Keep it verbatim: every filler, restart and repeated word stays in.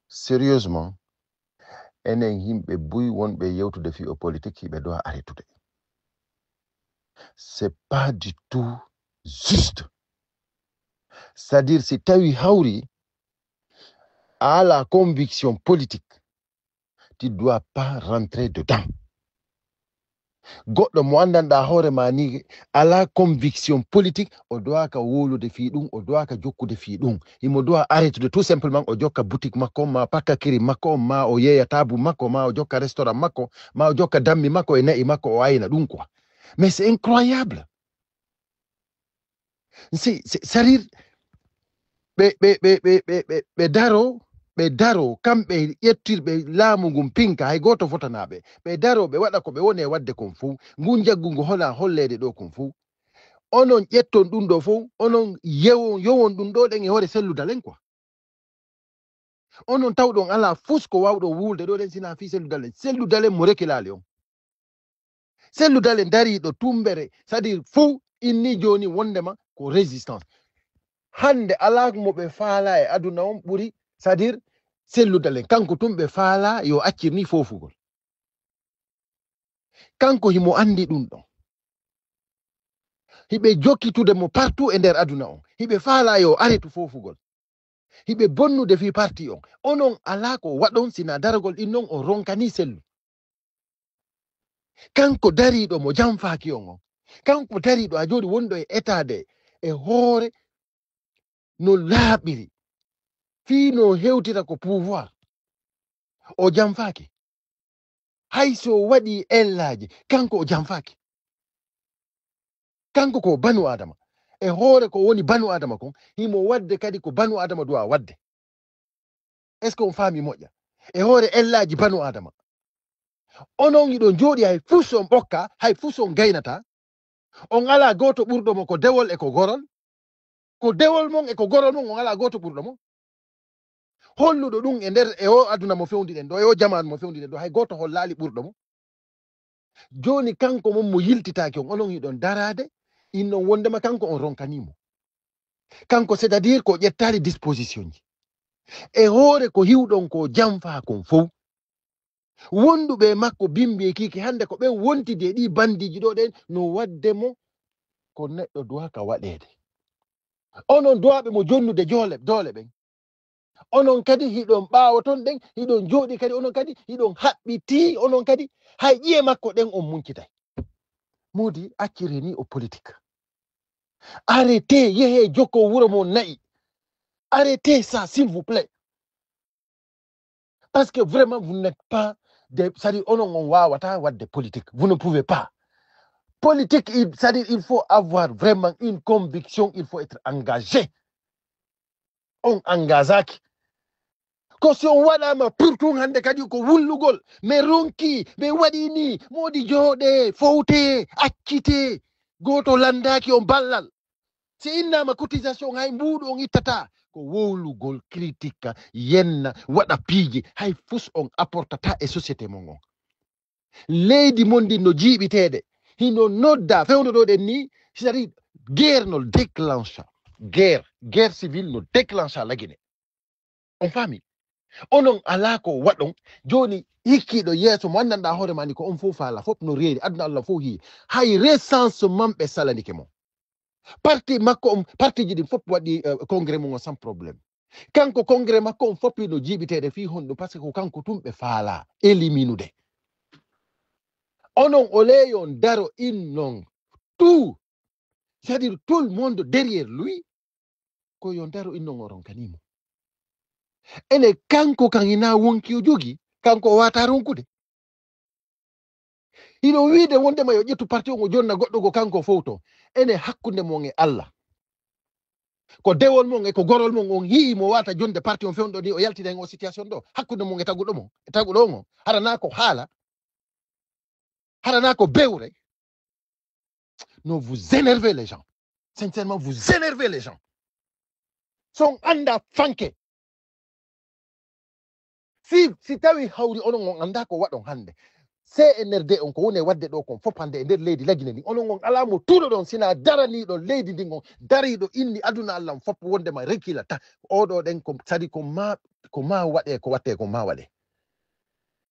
Sérieusement, enen yimɓe buy wonɓe yewtude fii o politique, hiɓe doit arrêtude. C'est pas du tout juste. C'est-à-dire, si tawi hawri a ala conviction politique, tu dois pas rentrer dedans. Goɗɗo mo anndanɗaa hoore ma ni, ala conviction politique, o doit ka wowlude fii ɗum, o doit ka jokkude fii ɗum. Himo doit arrêtude tout simplement, o jokka boutique makko, ma pakka kiri makko, ma o yeeya taabu makko, ma o jokka restaurant makko, ma o jokka dammi makko e na'i makko, o ayna ɗum quoi. Mais c'est incroyable. Si, si, c'est-à-dire, ɓe, ɓe, ɓe, ɓe, ɓe, ɓe, ɓe daro, ɓe daro, kamɓe ƴettirɓe laamu ngun pinka, hay gooto fotanaa ɓe. Ɓe daro, ɓe waɗa ko ɓe woni e waɗde kon fow. Ngun njaggu ngu hola holleede ɗoo kon fow. Onon ƴetton ɗum ɗoo fow, onon yewon, yowon ɗum ɗoo ɗen e hoore Cellou Dalein quoi. Onon tawɗon alaa fus ko waawɗon wuulde ɗoo ɗen sinaa fii Cellou Dalein. Cellou Dalein mo rekilaali on. Cellou Dalein dariiɗo tumbere, c'est-à-dire fow inni jooni wondema ko résistance. Hannde alaa mo ɓe faalaa e aduna on ɓuri, c'est-à-dire Cellou Dalein. Kanko tun ɓe faalaa yo accir ni foofugol. Kanko himo anndi ɗum ɗon. Hiɓe jokkitude mo partout e nder aduna on. Hiɓe faalaa yo aretu foofugol. Hiɓe bonnude fii parti on. Onon alaa ko waɗon sinaa daragol ɗin non on ronkanii Cellou. Kanko dariiɗo mo janfaaki on on. Kanko dariiɗo a jooɗi wonɗo e état de, e hoore no laaɓiri. Fii no hewtira ko pouvoir. O janfaaki. Hay so waɗi ellaaji, kanko o janfaaki. Kanko ko banu Adama. E hoore ko woni banu Adama kon, himo waɗde kadi ko banu Adama duwa waɗde. Est-ce que on faami moƴƴa? E hoore ellaaji banu Adama. Onon hiɗon jooɗi hay fus on ɓokka, hay fus on gaynata. On alaa gooto ɓurɗo mo ko dewol e ko gorol. Ko dewol mon e ko gorol mon, on alaa gooto ɓurɗo mo. Holluɗo ɗum e nder, e o aduna mo fewndi ɗen ɗo, e o jamaanu mo fewndi ɗen ɗo, hay gooto hollaali ɓurɗo mo. Jooni kanko mon mo yiltitaaki on, onon hiɗon daraade, innon wondema kanko on ronkanii mo. Kanko, c'est-à-dire ko ƴettaali disposition ji. E hoore ko hiwɗon ko janfaa kon fow. Wonduɓe e makko bimbi e kiiki hannde ko ɓen wontidi e ɗi bandiiji ɗo ɗen no waɗde mo ko neɗɗo duwaa ka waɗeede. Onon duwaaɓe mo jonnude joole, doole ɓen. Onon kadi hiɗon ɓaawo ton ɗen, hiɗon jooɗi kadi, onon kadi hiɗon haɓɓitii, onon kadi hay ƴiye makko ɗen on muncitay. Moodi, acciree ni o politique. Arrêtez, yehee jokkoo wuro mon na'i. Arrêtez ça, s'il vous plaît. Parce que vraiment, vous n'êtes pas des, c'est-à-dire, onon on waawata waɗde politique. Vous ne pouvez pas. Politique, il, c'est-à-dire, il faut avoir vraiment une conviction, il faut être engagé. On engageaki. Ko si on waɗaama pour tun hannde kadi ko wullugol. Mi ronki, mi waɗi ni, moodi jooɗee, fowtee, accitee. Gooto lanndaaki on ballal. Si innaama cotisation, hay mbuuɗu on ittataa. Ko wowlugol, critique, yenna, waɗa piiji, hay fus on apportata e société mon on. Leydi mon ndin no jiiɓiteede, hino nodda, fewndo ɗo ɗen ni, c'est-à-dire guerre no déclencha. Guerre, guerre civile no déclencha lagine. On faami? Onon alaa ko waɗon, jooni hikkiiɗo yeeso mo anndanɗaa hoore ma ni ko on fof faala, fof no reeri, aduna Allah fof hii. Hay recensement ɓe salanike mo. Parti makko on, partiji ɗin fof waɗi, eh, congrès mum on sans problème. Kanko congrès makko on fof no jiiɓiteede fii honɗum, parce que ko kanko tun ɓe faala éliminude. Onon o leeyo daro innon tout, c'est-à-dire tout le monde derrière lui, ko yo daro innon o ronkani mo. Ene kanko kan hina wonki o jogi, kanko o wata ronkude. Hino wiide wondema yo ƴettu parti on o jonna goɗɗo go kanko fowto. Ene hakkunde mon e Allah. Ko dewol mon e ko gorol mon on hi'i mo wata jonde parti on fewndo ni o yaltida hen o situation ɗo. Hakkunde mon e taguɗo mon, e taguɗo on on. Hara na ko haala. Hara na ko bewre. Non, vous énervez les gens. Sincèrement, vous énervez les gens. So on annda fanke. Si, si tawi hawri onon on annda ko waɗon hannde. C N R D on ko woni e waɗde ɗo kon fof hannde e nder leydi Lagine ndin, onon on alaa mo tuuɗoɗon sinaa daraniiɗo leydi ndin on, dariiɗo inni aduna Allah on fof wondema rekkilata. Oɗo ɗen ko sadi ko ma, ko ma waɗe, ko watte ko ma waɗe.